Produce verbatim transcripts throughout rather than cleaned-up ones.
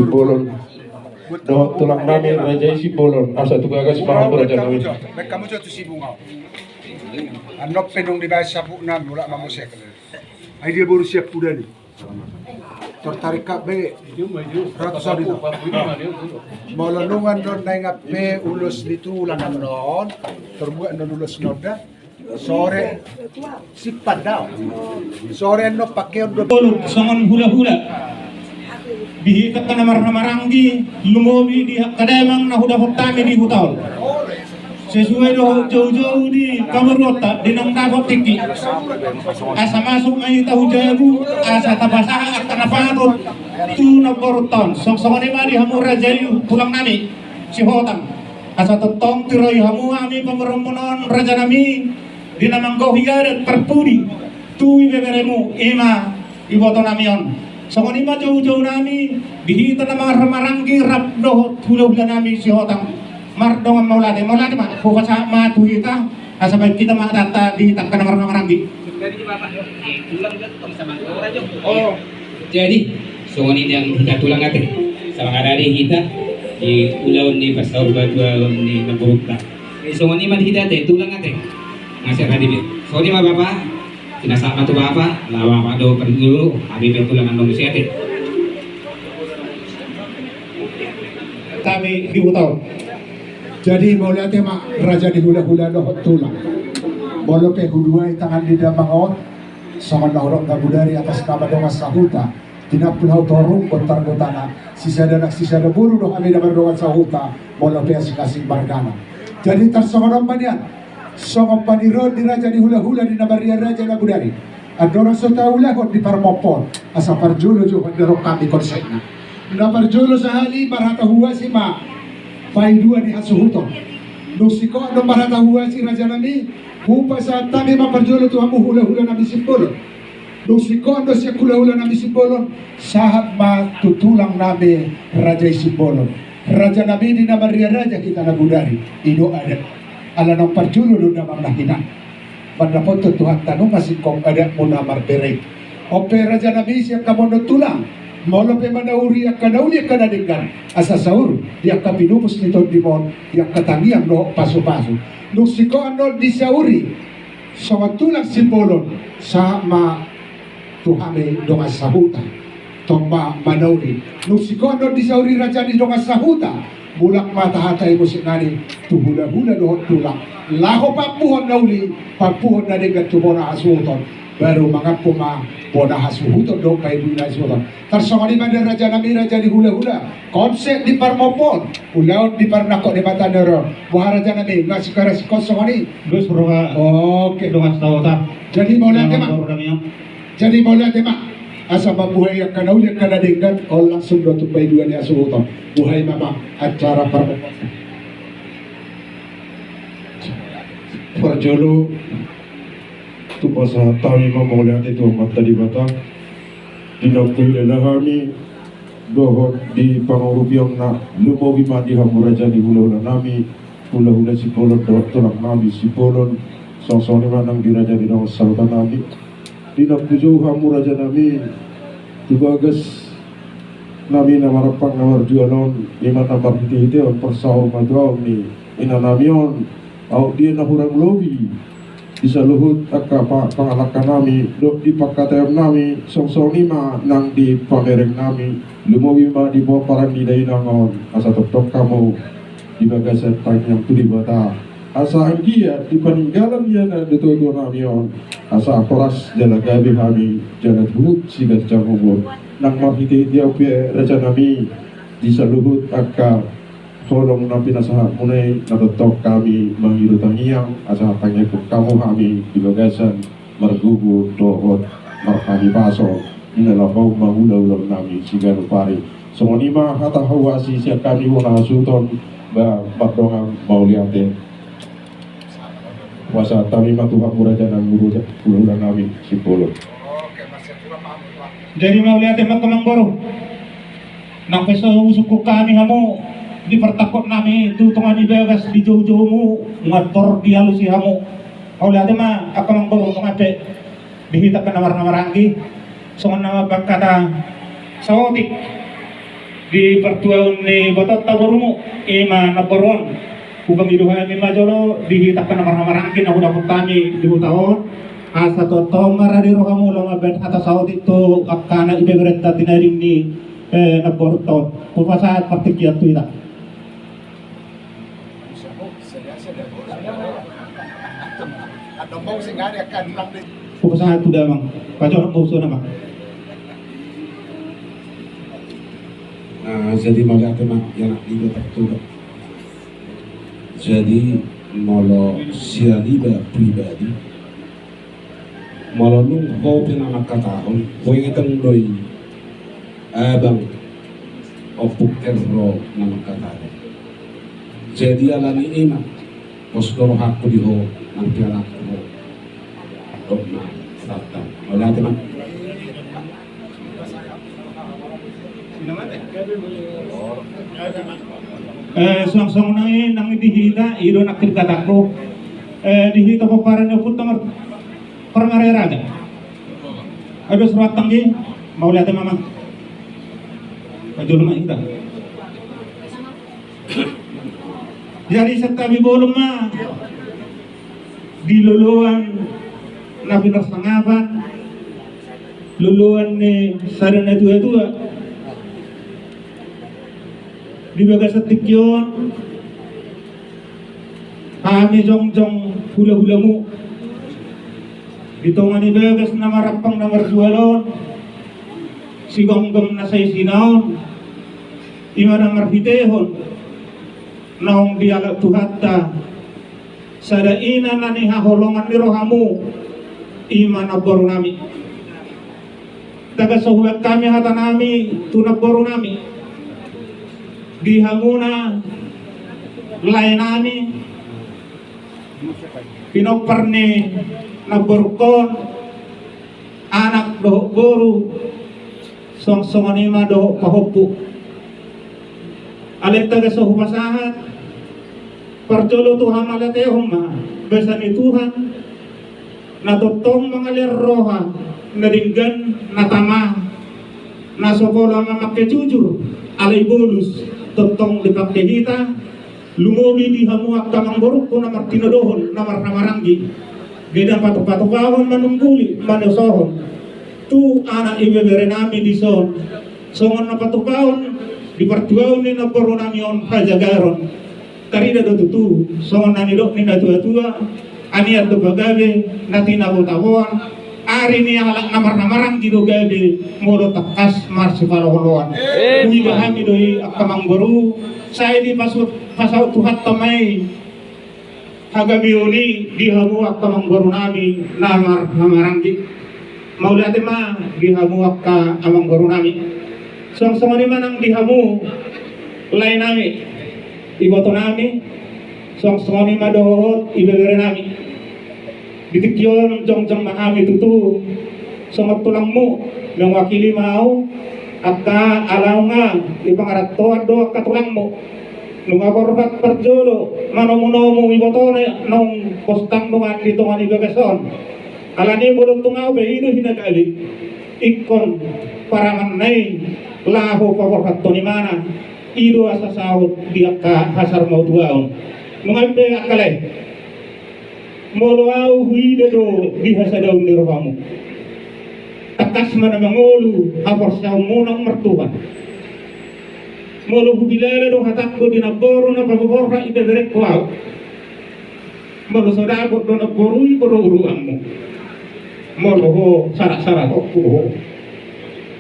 Bolon. Dohot tulang nami raja i Simbolon, asa tu bagas ma hamu raja nami. Baen hamu jo tu sibunga. Annon pe dung dibaen saputna mulak ma muse. Ai dia boru siap kuda ni. Tertarik ka be. Ratus ari do. Molo nunga annon na ingat pe ulos ni tulang annon. Terbuat annon ulos ni tulang. Sore. Sipan dao. Sore annon pakeon do. Songon hula-hula. Di hita angka na marhahamaranggi, lumobi di angka damang na hudapot hami di huta on. Sesuai dohot joujou ni pamoruonta di naung dapot tingki. Asa masuk ma hita tu jabu, asa tapasahat angka na patut tu namborunta on. Songon i ma di hamu raja i tulang nami Sihotang. Asa tongtong tiroi hamu hami pamoruonmuna on raja nami, di na manggohi adat parpudi tu ibeberemu i ma iboto nami on. Songon i ma joujou nami di hita na marhahamaranggi rap dohot hula-hula nami Sihotang. Mardongan mauliate, mauliate ma, hupasahat ma tu hita, asa baen hita ma tata di hita angka na marhahamaranggi. Jadi songon i nang hita tulang ate, samangadari hita di ulaon ni pasaur batuaon ni namborunta. Songon i ma di hita ate tulang ate. Nasihat hadi be. Songon i ma bapa. Pinasahat ma tu bapa, laho bapa do parjolo, hami pe tulang annon muse ate. Hami di huta on. Jadi mauliate ma raja ni hula-hula dohot tulang. Molo pe huduai tangan ni damang on, songon na hudok na bodari atas nama dongan sahuta. Tinampul hau toru bontar botana, sisada anak sisada boru do hami na mardongan sahuta, molo pe asing-asing margana. Jadi tarsongon on ma nian. Songon pangidoan ni raja ni hula-hula di na marria raja na bodari. Andorang so taulahon di parmompoon, asa parjolo jo hondorong hami konsepna. Na parjolo sahali marhata huasi ma paidua ni hasuhuton. Dung sikoan do marhata huasi raja nami, hupasahat hami ma parjolo tu hamu hula-hula nami Simbolon. Dung sikoan do sian hula-hula nami Simbolon, sahat ma tu tulang nami raja i Simbolon. Raja nami di na marria raja hita na bodari, i do adat. Ala naung parjolo do damang na hinan. Mandapothon Tuhanta nunga singkop adatmu na marbere i. On pe raja nami sian hamu annon tulang. Molo pe manauri angka na uli angka na denggan. Asa saur di angka pinupus ni tondimon, di angka tangiang dohot pasu-pasu. Dung sikoan do disauri. Songon tulang Simbolon, sahat ma tu hami dongan sahuta. Tong ma manauri. Dung sikoan do disauri raja ni dongan sahuta. Mulak ma tahatai musik nami tu hula-hula dohot tulang. Laho pampuhon na uli, pampuhon na denggan tu bona hasuhuton. Baru mangampu ma bona hasuhuton dohot paidua ni hasuhuton. Tarsongon i ma di raja nami raja ni hula-hula. Konsep di parmompoon, ulaon di parnangkok ni mata ni ari on. Boha raja nami, nunga singkop-singkop songon i. Dos roha. Oke. Dongan sahuta. Jadi mauliate ma. Jadi mauliate ma. Asa mambuhai angka na uli angka na denggan, on langsung do tu paidua ni hasuhuton. Buhai ma ma acara parmompoon. Parjolo. Hupasahat hami ma mauliate tu Amanta Debata. Di na huilala hami dohot di pangurupionna, lumobi ma di hamu raja ni hula-hula nami, hula-hula Simbolon dohot tulang nami Simbolon, songon i ma nang di raja ni dongan sahuta nami. Di na hujou hamu raja nami, tu bagas nami na marampang na marjual on, i ma na marhite-hiteon parsaur batuaon ni ina nami on, aut dia na hurang lobi. Di saluhut angka pa-, pangalangka nami, dohot di pangkataion nami, songon i ma nang di pamereng nami, lumobi ma di pomparan ni dainang on, asa tongtong hamu di bagasan tangiang tu Debata. Asa anggiat di paninggalan ni na natua-tua nami on, asa horas jala gabe hami, jala huhut siganjang umur. Nang marhite-hite on pe raja nami, di saluhut angka holong na pinasahatmuna i, na tongtong hami mangido tangiang, asa tangiangkon hamu hami di bagasan margogo dohot marhahipason, di na laho mangula ulaon nami siganup ari. Songon i ma hata huhuasi sian hami bona hasuhuton, ba mardongan mauliate. Hupasahat hami ma tu hamu raja nami, hula-hula nami Simbolon. Jadi mauliate ma angka amangboru. Nang pe so husungkun hami hamu di partangkok nami tu tonga ni bagas di joujoumu, nunga tor dialusi hamu. Mauliate ma angka amangboru, nunga pe di hita angka na marhahamaranggi, songon na mambahen hata saotik. Di partuaon ni botoonta borumu, i ma namboru on. Hupangido hami ma jolo di hita angka na marhahamaranggi na hudapot hami di huta on. Asa tongtong ma rade rohamu laho mambahen hata saotik tu angka na ibeberenta tinading ni, eh, namborunta on. Hupasahat partingkian tu hita. Hupasahat tu damang. Pajolo ma usu damang. Nah, jadi mauliate ma, ya, anak iba tertutup. Jadi molo sian iba pribadi, molo nunga ho pe na mangkatahon, huetong do i abang ompung Erro na mangkatahon. Jadi alani i ma, pos do rohangku di ho, nang pe anakku ho. Dok ma, santa. Mauliate ma. Eh, suang songon i nang di hita, i do nangkin hatangku. Eh, di hita pomparan ni ompunta mar-, Parmareraga. Aduh, surat tanggi. Mauliate ma. Pajolo ma hita. Jadi santabi bolon ma di loloan na pinarsangapan, loloan ni sada natuatua. Di bagasan tingki on, hami jongjong hulahulamu di tonga ni bagas na marampang na marjual on, sigomgom na saisina on, i ma na marhitehon naung dialap Tuhanta sada ina na nihaholongan ni rohamu, i ma namborunami. Tagan so hubahen hami hatanami tu namborunami, di hamuna laenami, pinompar ni namborungkon, anak dohot boru, suang songon i ma dohot pahompu. Alai tagan so hupasahat, parjolo tu hamauliatehon ma basa ni Tuhan, na tongtong mangalean roha, na denggan, na tama, na so pola mamangke jujur, alai bolus tongtong dipangke hita, lumobi di hamu angka amangborungku na martinodohon, na marhahamaranggi. Gabe patupatupahon, manungguli, manosohon tu anak ibeberenami dison, songon na patupahon di partuaon ni namborunami on hajagaron. Tarida do tutu songon na nidok ni natuatua, anian do pagabe na tinabotaboan, ari ni halak na marhahamaranggi do gabe molo tangkas marsipaolooloan. Huida hami do i angka amangboru, sai dipasu-, pasaut Tuhanta ma i hagabeon i di hamu angka amangborunami na marhahamaranggi. Mauliate ma di hamu angka amangborunami. Suang songon i ma nang di hamu laenami, ibotonami, suang songon i ma dohot ibeberenami. Di tingki on jongjong ma hami tutu songon tulangmu, mewakili ma ahu, angka ala nunga dipangarantoan do angka tulangmu. Nunga borhat parjolo manomunomu ibotona naung pos tanggungan di tonga ni bagas on. Alani molo tung ahu pe i do hinagabe, ingkon paramanna i laho paborhathon ibana, i do asa saut di angka hasarmautuaon. Nunga pe angka lae, molo ahu huida do di hasadaon ni rohamu, tangkas ma na mangolu haporseaonmuna martuhan. Molo hukilala do hatangku di namboru na paborhat ibeberengku ahu, molo so dapot do namboru i boru uruanmu, molo ho sarak-sarak ho, ho.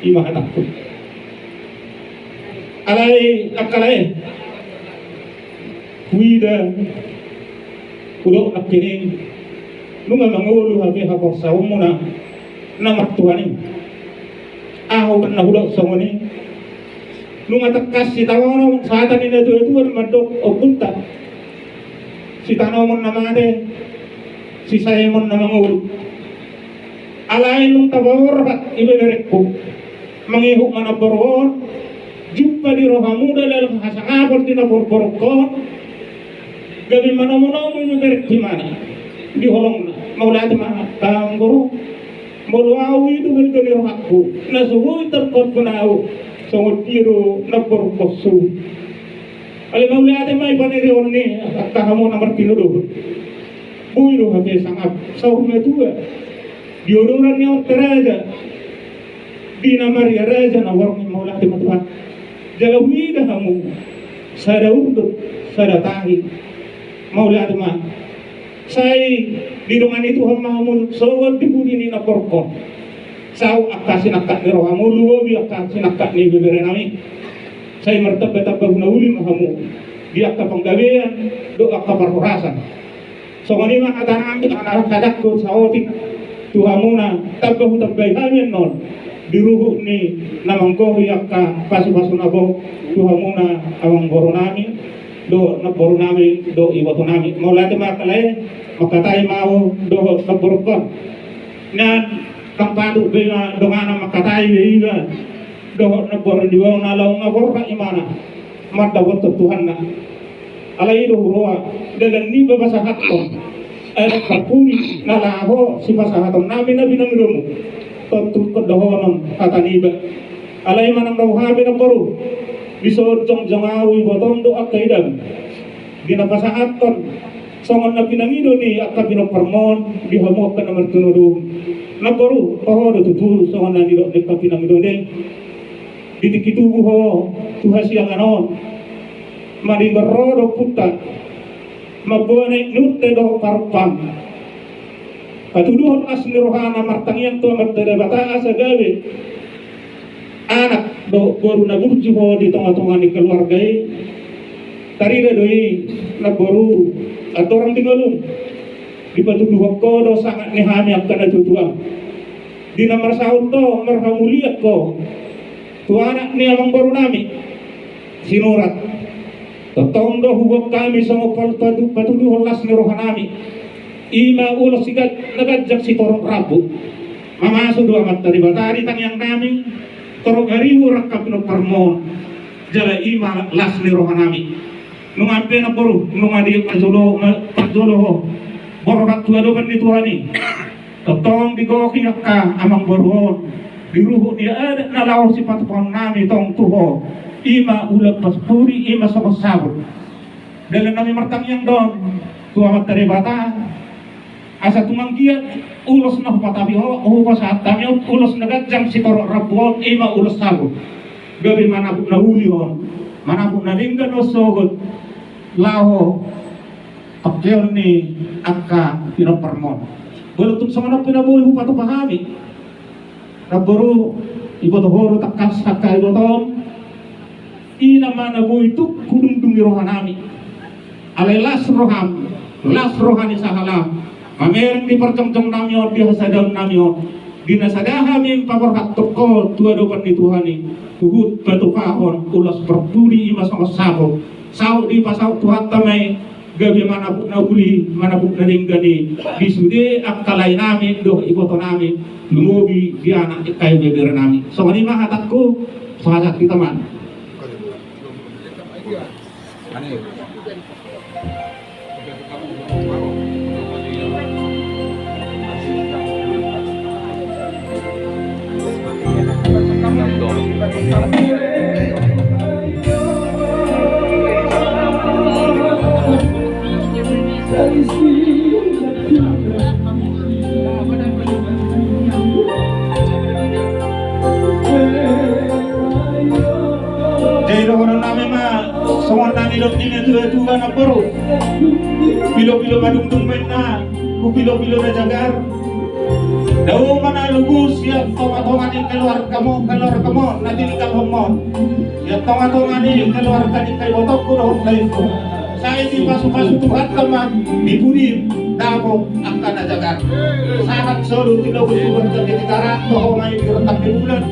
I ma hatangku. Alai angka lae, huida, hudok nangkining, nunga mangolu hape haporseaonmuna na martuhan i. Ahu pe na hudok songon i. Nunga tangkas sitaonon hata ni natuatua mandok ompunta: Sitanomon na mate, sisaemon na mangolu. Alai nunga taborhat ibeberengku, mangihut ma namboru on, jumpa di rohamu dalan hasangapon di namborungkon, gabe manomunomu ibeberengku ibana di holongna. Mauliate ma, amangboru. Molo ahu i do balga ni rohangku, na so boi tarpampunau Songon dia do na borungkon su. Alai mauliate ma i panereon ni angka hamu na martinodohon. Boi do hape sangap saur matua. Di odoran ni aorta raja, di na maria raja na borngin, mauliate ma Tuhan. Jala huida hamu sada urdot, sada tahi. Mauliate ma. Sai didongani Tuhan ma hamu sogot di pudi ni na borungkon. Saut angka sinangkap ni rohamu, lumobi angka sinangkap ni beberenami. Sai martambatamba na uli ma hamu di angka panggabean dohot angka parhorasan. Songon i ma hatanami, anak-anakku saotik tu hamuna, tamba hutambai hami annon di ruhut ni na manggori angka pasupasu na gok tu hamuna amangborunami dohot namborunami dohot ibotonami. Mauliate ma angka lae, mangkatai ma au dohot namborungkon. Nian, ndang patut be ma donganan mangkatai be iba dohot namboru ni bona, laho nga borhat imana mandapothon Tuhanna. Alai i do huroha, dalan niba pasahathon adat parpudi na laho sipasahatonnami na binangidomu. Tontu dohonon hata niba. Alai manang na huhape namboru, dison jongjong au ibotom dohot angka idam di na pasahathon songon na pinangido ni angka pinomparmon di hamu angka na martinodohon. Namboru, toho do tutu songon na nidok ni angka pinangido ni. Di tingki tubu ho tu hasiangan on, maringgor ro do punta mamboan aek ni unta dohot parumpam. Patuduhon las ni rohana martangiang tu Amanta Debata asa gabe anak dohot boru na burju ho di tongatonga ni keluarga i. Tarida do i namboru, andorang di ngolum dipatuduhon ho do sangap ni hami angka natuatua di na marsaut ho, marhamulian ho tu anak ni amangborunami Sinurat. Tongtong do huboan hami songon pal-, patu-, patuduhon las ni rohanami. I ma ulos sigan-, na ganjang sitorop rambu. Mamasu do Amanta Debata di tangiangnami, torop haribu rangkap pinomparmon. Jala i ma las ni rohanami. Nunga pe namboru, nunga di parjolo, ma-, parjolo ho borhat tu adopan ni Tuhan i. Tongtong digohi angka amangboru on di ruhut ni adat na laho sipatupaonnami tong tu ho. I ma ulos parpudi, i ma songon sabut. Dalannami martangiang do on tu Amanta Debata asa tung anggiat ulos na hupatapi ho, hupasahat hami on, ulos na ganjang sitorop rambu on, i ma ulos sabut. Gabe manabuk na uli on, manabuk na denggan on sogot laho pangkeon ni angka pinomparmon. Molo tung songon on pe na boi hupatupa hami, namboru, iboto ho do tangkas angka ibotom. I nama na boi tung hudungdungi rohanami. Alai las roham, las roha ni sahalam, mamereng di parjongjongnami on, di hasadaonnami on, di na sada hami paborhathon ho tu adopan ni Tuhan i, huhut patupahon ulos parpudi, i ma songon sabut. Saut dipasaut Tuhanta ma i, gabe manabuk na uli, manabuk na denggan i di sude angka laenami dohot ibotonami, lumobi di anak dohot ibeberenami. Songon i ma hatangku, so hasahatan ma. Jadi dohononnami ma songon na nidok ni natuatua, namboru. Pilopilo madungdung baenna, hupilopilo na jagar. Dao ma na lugu sian tongatonga ni keluargamon, keluargamon na tininggalhonmon, sian tongatonga ni keluarga ni angka ibotongku dohot laengku. Sai dipasupasu Tuhanta ma di pudi dapot angka na jagar. Sahat solu tinobus di Banjar Jatigaran, toho ma i di rentang ni bulan.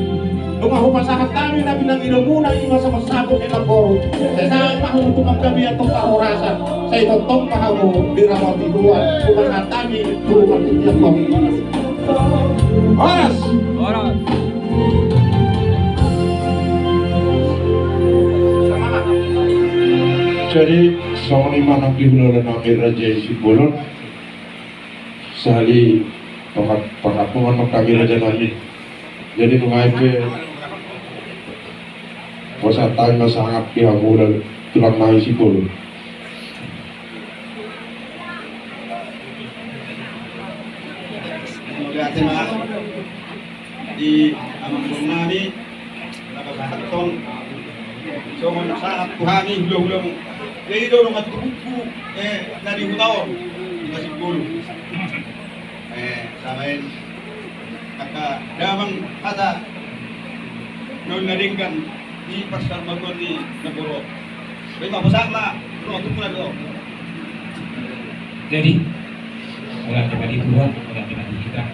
Nunga hupasahat hami na pinangidomuna, i ma songon sabut ni namboru. Sai sahat ma hamu tu panggabean dohot parhorasan. Sai tongtong ma hamu diramoti Tuhan. Hupasahat hami tu partingkian on. Horas. Horas. Jadi songon i ma nang di hulahula nami Raja i Simbolon. Sahali panga-, pangampungan ma hami, raja nami. Jadi nunga i pe Pasahat hami ma sangap di hamu tulang nami Simbolon. Di amang boru nami, na pasahathon songon sangap tu hami hulahula muna. Jadi do dongan tubuku, eh, na di huta on, di Simbolon. Eh, sabaen angka damang hata na uli na denggan di parsarmagon ni nagoro. Baik, Pak Bosak, Pak. Jadi, mauliate ma di Tuhan, mauliate ma di hita.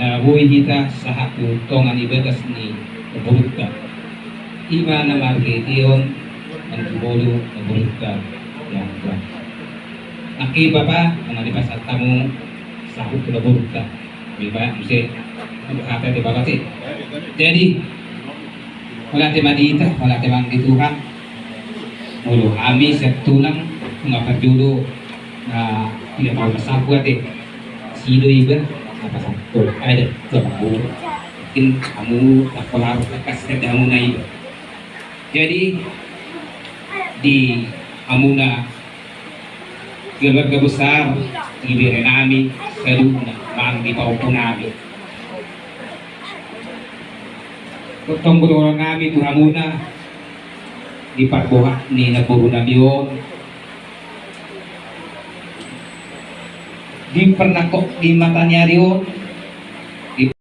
Na boi hita sahat tu tonga ni bagas ni borunta. I ma na marhiteon manjumolo na borunta. Ya, Tuhan. Nangkin Bapa, na dipasahat hamu sahat tu na borunta. Bapa, muse, hata di Bapa te. Jadi, mauliate ma di hita, mauliate ma di Tuhan. Molo hami sian tulang, nunga parjolo, na, tidak mau masaku ate. Sido iba, apa satu, ada, coba. Mungkin hamu, tak pengaruh, kasih ke hamu na iba. Jadi, di hamuna keluarga besar, ibebere nami, saluhutna, manang di pahompu nami. Tongtong boru nami tu hamuna, di parboha ni naboru nami on, di parnangkok ni mata ni ari on, di